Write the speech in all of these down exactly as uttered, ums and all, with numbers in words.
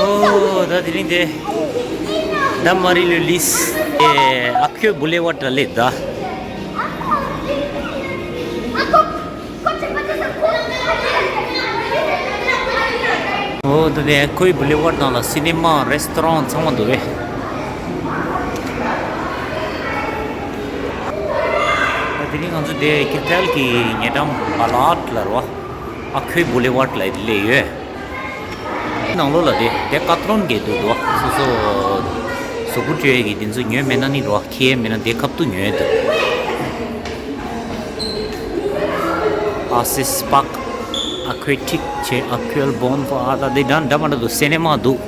ཨོ་ད་དེ་རིང་དེ་ད་མ་རི་ལུ་ལིས་ཨེ་ཨ་ཁོའི་བུ་ལེ་ཝར་ད་ལེ་ད། ཨོ་ད་དེ་ཨ་ཁོའི་བུ་ལེ་ཝར་ནང་ལ་སི་ནེ་མ་རེ་སི་ཏོ་རོན་ཚང་མ་འདུག་པས། ད་དེ་རིང་ང་ཚོ་དེ་ཀིར་ཐལ་གྱི་ཉེ་འགྲམ་བ་ལ་ཨར་ལ་རོ། ཨ་ཁོའི་བུ་ལེ་ཝར་ལ་སླེབས་ཡོད། ནང་ལོགས་ལ་དེ་དེ་ཀ་ཏི་ལོན་གྱི་འདུག་འདུག་སོ་སོ་གཟུགས་པོ་སྤྲོད་ཀྱི་དེ་ཚོ་ཉོས་མེད་ན་ནི་རོ་ཁྱེར་མེད་ན་དེ་ཁབ་ཏུ་ཉོས་འདུག་ཨ་སིས་པག་ཨ་ཁོའི་ཁྲིག་ཆེ་ཨ་ཁོའི་བོན་ཧྥོ་ཨ་ད་དེ་འདྲ་འདྲ་མ་འདྲ་འདུག་སེ་ནེ་མ་འདུག་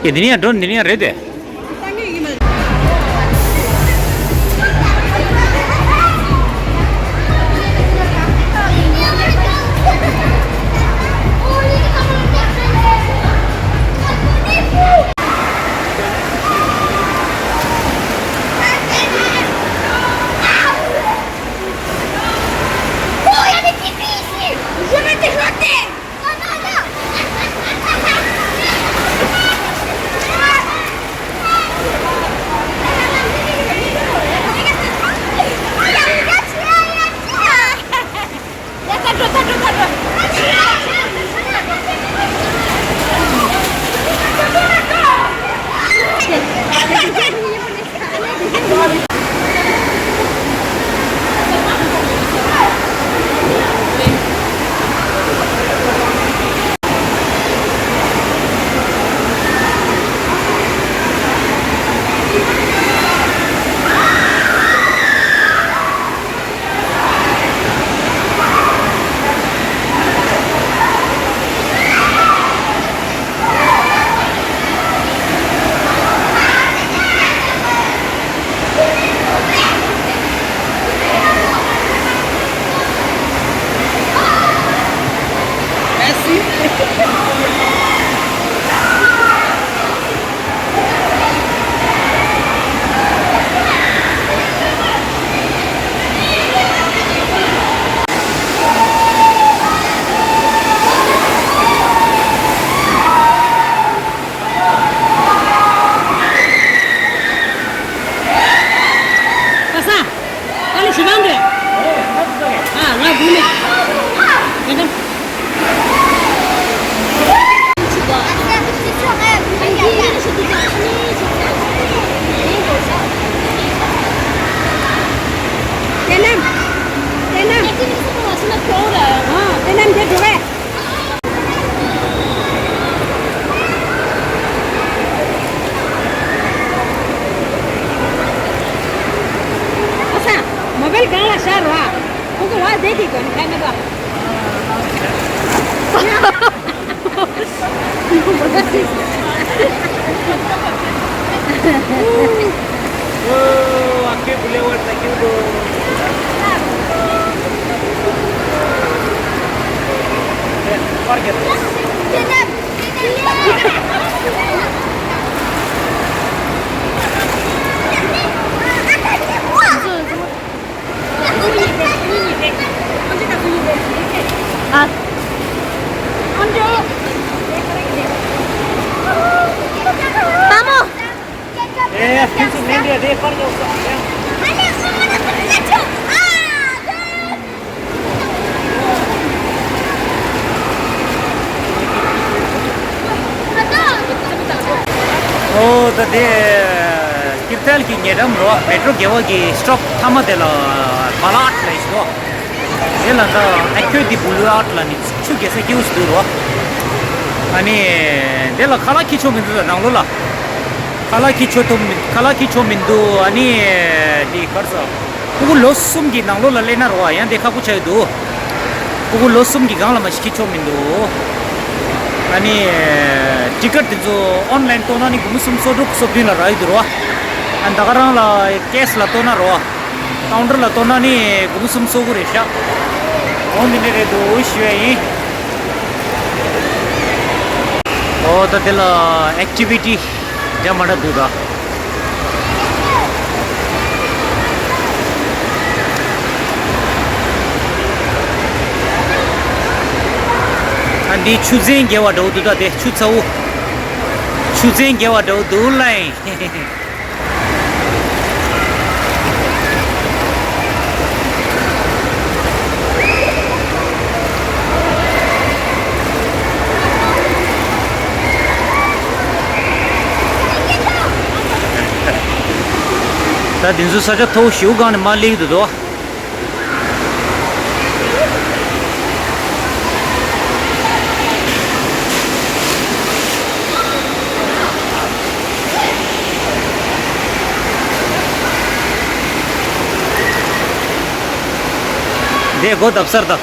ཨེ་འདི་ནི་ཡང་འགྲོ་འདི་ནི་ཡང་རེད་དེ། Oh, il y a des pipis ici. Je vais t'éclater. པ་སངས། ཨ་ལེ་ཞུ་བང་རེད། ཨ་ང་སྒུག་ནས། ཡོད་དམ། དེ་ནམ། དེ་ནམ། ཨ་དེ་ནམ་དེ་འགྲོ་བས། ཨ་ས། མོ་བེལ་སྒང་ལ་ཤར་བ། ཁོང་གི་བ་དེ་གི་གོན་ཁ་མེད་པ། ཨོ། ཨ་ཁེ་བུ་ལེ་ཝར་ད་ཁྱེར་འགྲོ། པར་རྒྱབ། ཨ། ཨ་མོ། ཨེ། ཁྱེད་ཚོ་མེད་འདྲ་རེད། པར་རྒྱག་སོང་། ཨོ་ད་དེ་ཀིར་ཐལ་གྱི་ཉེ་འགྲམ་རོ། མེ་ཊོ་བརྒྱད་པ་གི་སི་ཊོབ་མཐའ་མ་དེ་ལ་བ་ལ་ཨར་ལབ་ཞིག་འདུག་དེ་ལ་ད་ཨ་ཁོའི་དེ་བུ་ལུ་ཨར་ལ་ནི་ཆུ་རྒྱག་ས་སྐྱིད་པོ་ཞིག་འདུག་རོ། ཨ་ནི་དེ་ལ་ཁ་ལག་འཁྱེར་ཆོག་མི་འདུག་ད་ནང་ལོགས་ལ། ཁ་ལག་འཁྱེར་ཆོག་ཐུབ་མི། ཁ་ལག་འཁྱེར་ཆོག་མི་འདུག་ཨ་ནི་དེ་གར་ས། སྤུ་གུ་ལོ་གསུམ་གྱི་ནང་ལོགས་ལ་སླེབས་ན་རོ། ཡང་དེ་ཁག་པོ་ཆགས་ཀྱི་འདུག་སྤུ་གུ་ལོ་གསུམ་གྱི་སྒང་ལ་མ་ཞིག་འཁྱེར་ཆོག་མི་འདུག་ཨ་ནི་ཊི་ཀེ་ཊི་དེ་ཚོ་ཨོན་ལའིན་གཏོང་ན་ནི་དགུང་ལོ་སུམ་ཅུ་སོ་དྲུག་སོ་བདུན་ལ་རག་གི་འདུག་རོ། ཨ་ད་ག་རང་ལ་ཀེ་ཤི་ལ་གཏོང་ན་རོ། ཀའུན་ཊར་ལ་གཏོང་ན་ནི་དགུང་ལོ་སུམ་ཅུ་སོ་དགུ་རེད་ཤག་འོ་འདི་འདྲ་རེད་འདུག་ཞུ་ཡ་ཡིན། ཨོ། ཨོ་ད་དེ་ལ་ཨེག་ཊི་བི་ཊི་འདྲ་མི་འདྲ་འདུག་ད། ཨ་འདི་ཆུ་ཚན་བརྒལ་བ་འདྲ་བོ་འདུག་ད། དེ་ཆུ་ཚ་བོ། ཆུ་ཚན་བརྒལ་བ་འདྲ་བོ་འདུག་ལ་ཡིན། ད་དེ་ཚོ་ས་ཆ་མཐོ་པོ་ཞེ་པོ་སྒང་ནས་མར་སླེབས་ཀྱི་འདུག་དོ། འདི་སྒོ་བརྡབ་ས་རེད་ད།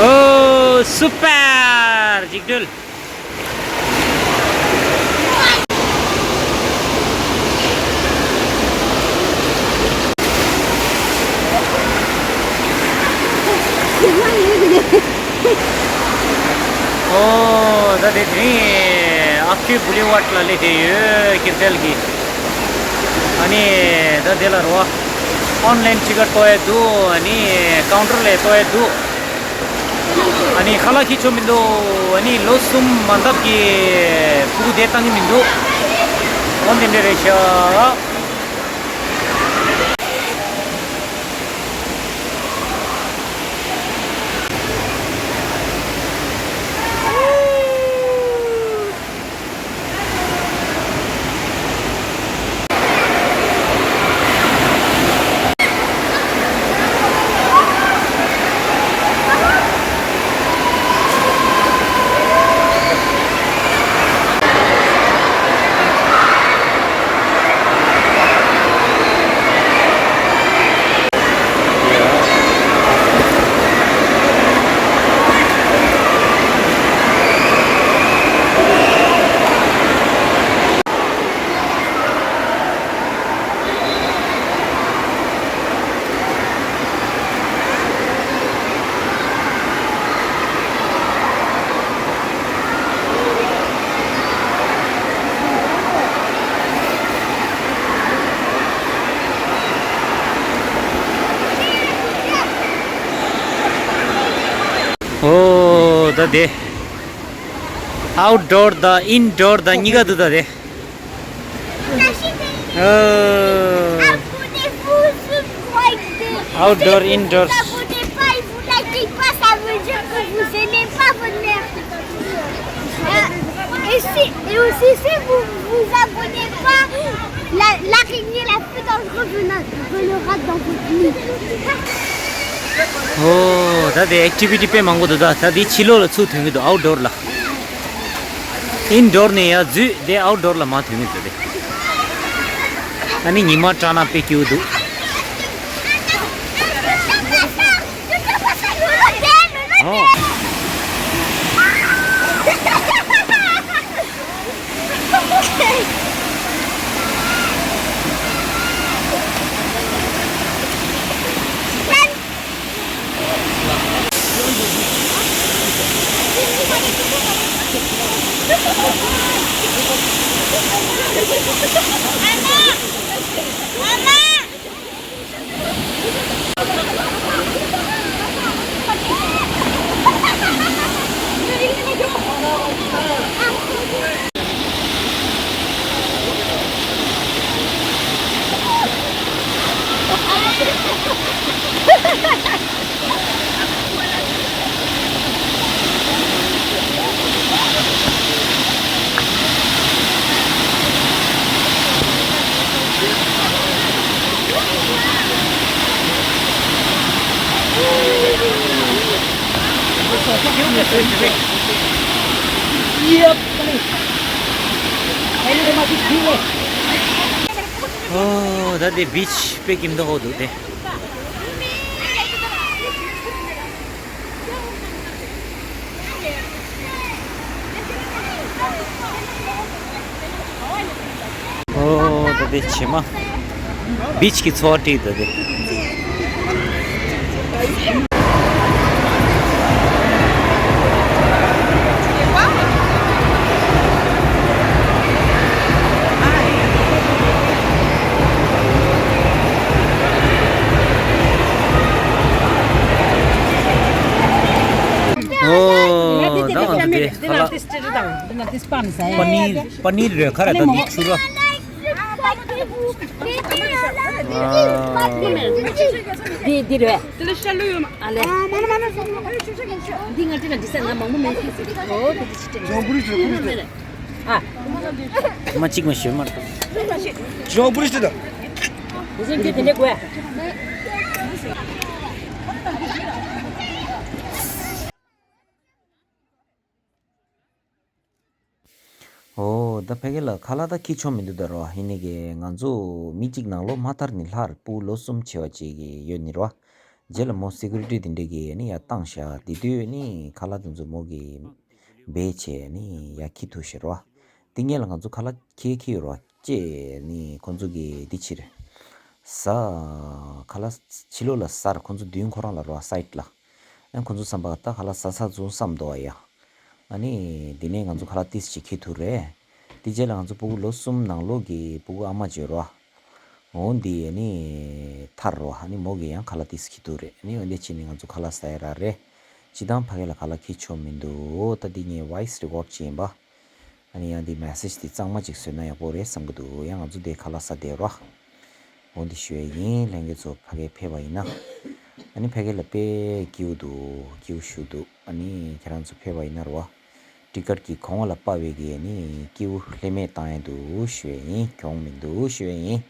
ཨོ་སུ་པར་འཇིགས་སྒྲོལ། ཨོ་ད་དེ་དེ་རིང་ཨག་ཆོས་བུ་ལི་ཝར་ལ་སླེབས་བསྡད་ཡོད། ཀིར་ཏེལ་གྱི། ཨ་ནི་ད་དེ་ལ་རོ། ཨོན་ལན་ཊི་ཀེ་ཊི་གཏོང་ཡས་འདུག་ཨ་ནི་ཀའུན་ཊར་ལ་གཏོང་ཡས་འདུག་ཨ་ནི་ཁ་ལག་འཁྱེར་ཆོག་མི་འདུག་ཨ་ནི་ལོ་གསུམ་མ་འདབ་ཀྱི་ཕྲུ་གུ་དེ་བཏང་གི་མི་འདུག་འོ་དེ་འདྲ་རེད་ཤག་ཨོ་ད་དེ། ཨའུཊ་ཌོར་དང་ཨིན་ཌོར་དང་གཉིས་ཀ་འདུག་ད་དེ། ཨོ། Abonnez-vous, subscribe. Outdoor, indoor. Si vous ne vous abonnez pas et vous likez pas, ça veut dire que vous aimez pas votre mère. Euh, et, si, et aussi, si vous vous abonnez pas, la, l'araignée la plus dangereuse venera- venera dans votre nid. ཨོ་ད་དེ་ཨེག་ཊི་བི་ཊི་དཔེ་མང་པོ་འདུག་ད། ད་དེ་ཕྱི་ལོགས་ལ་ཚུར་ཐོན་གྱི་འདུག་ཨའུཊ་ཌོར་ལ། ཨིན་ཌོར་ནས་ཡར་འཛུལ་ཏེ་ཨའུཊ་ཌོར་ལ་མར་ཐོན་གྱི་འདུག་སྟེ། ཨ་ནི་ཉི་མ་སྐྲག་ན་དཔེ་སྐྱིད་པོ་འདུག་ཨོ། ཨོ་ད་དེ་བི་ཆི་དཔེ་སྐྱིད་མདོག་ཁ་པོ་འདུག་སྟེ། ཨོ་ད་དེ་བྱེ་མ། བི་ཆི་གི་འཚོ་བ་སྐྱིད་ད་དེ། འདི་ཁ་ལག་འདི་ནང་ཏིས་ཏི་རི་དང་འདི་ནང་ཏིས་པན་ཟ་ཡ། པ་ནིར་པ་ནིར་རེད་ཁ་ར་ད་འདི་ཆུ་ར། འདི་འདི་རེད། དེ་ལ་ཤ་ལུ་ཡོད་མ། ཨ་ལེ། འདི་ང་ཏི་ལ་འདི་ས་ང་མང་པོ་མེད་ཁི་སི། ཨོ་དེ་འདི་ཅི་སྟེ། ཨ་མ་གཅིག་མ་ཞོན་མ་ཐུབ། ཇོ་བུ་རི་ཤི་ད། འདི་འདི་འདི་འདི་དགོས། ཨོ་ད་ཕ་གི་ལ་ཁ་ལག་ད་ཁྱི་ཆོ་མི་འདུག་ད་རོ། ཡིན་ནི་གི་ང་ཚོ་མི་གཅིག་ནང་ལོ་མ་ཐར་ནི་ལྷར་སྤུ་ལོ་གསུམ་ཆེ་བ་ཅིག་གི་ཡོད་ནི་རོ། རྗེས་ལ་མོ་སི་ཀུ་རི་ཊི་དེ་འདྲས་གི་ནི་ཡ་བཏང་ཤག་དེ་དུས་ནི་ཁ་ལག་དེ་ཚོ་མོ་གི་བེད་ཆེ་ནི་ཡ་ཁྱི་ཐུག་ཤི་རོ། དེ་ངས་ལ་ང་ཚོ་ཁ་ལག་ཁྱི་ཁྱི་རོ་ཅེ་ནི་ཁོ་ཚོ་གི་དེ་ཕྱིར་ས་ཁ་ལག་ཕྱི་ལོགས་ལ་སར་ཁོ་ཚོ་མདུན་ཁོ་རང་ལ་རོ་སའིད་ལ། ཨ་ཁོ་ཚོ་བསམ་པ་ད་ཁ་ལག་ཟ་ས་བཟོ་བསམ་འདུག་ཨ་ཡ། ཨ་ནི་འདི་ནས་ང་ཚོ་ཁ་ལག་ཏིས་ཅིག་ཁྱི་ཐུག་རེད། དེ་རྗེས་ལ་ང་ཚོ་སྤུ་གུ་ལོ་གསུམ་ནང་ལོགས་ཀྱི་སྤུ་གུ་ཨ་མ་བརྗོད་རོ། འོ་འདི་ཨ་ནི་ཐར་རོ། ཨ་ནི་མོ་གི་ཡང་ཁ་ལག་ཏིས་ཁྱི་ཐུག་རེད། ཨ་ནི་འོ་འདི་ཕྱིན་ནས་ང་ཚོ་ཁ་ལག་ཟ་ཡ་རག་རེད། སྤྱི་བཏང་ཕ་གི་ལ་ཁ་ལག་ཁྱི་ཆོ་མི་འདུག་ད་འདི་ངས་ཝོ་ཡིས་རི་ཀོཌ་བྱས་ཡིན་པ། ཨ་ནི་ཡང་འདི་མེ་སེ་ཇི་འདི་གཙང་མ་ཅིག་བཟོས་ན་ཡག་པོ་རེད་བསམ་གི་འདུག་ཡང་ང་ཚོ་འདི་ཁ་ལག་ཟ་བསྡད་རོ། འོ་འདི་ཞུ་ཡ་ཡིན། ལྷན་རྒྱས་ཚོ་ཕ་གི་ཕེབས་པ་ཡིན་ན། ཨ་ནི་ཕ་གི་ལ་དཔེ་སྐྱིད་པོ་འདུག་སྐྱིད་པོ་ཞེ་པོ་འདུག་ཨ་ནི་ཁྱེད་རང་ཚོ་ཕེབས་པ་ཡིན་ན་རོ། ཊི་ཀེ་ཊི་གི་གོང་ལ་སྤར་བའི་གི་ཨ་ནི་སྐྱིད་པོ་ལྷད་མེད་བཏང་ཡ་འདུག་ཞུ་ཡ་ཡིན། གྱོང་མི་འདུག་ཞུ་ཡ་ཡིན།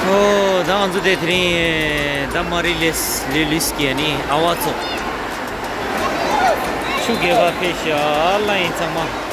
ཨོ་ད་ང་ཚོ་དེ་དེ་རིང་ད་མ་རི་ལེས་ལེ་ལུས་ཀྱི་ནི་ཨ་བ་ཚོ་ཆུ་རྐྱལ་པ་ཕེབས་ཤག་ལ་ཡིན་ཚང་མ།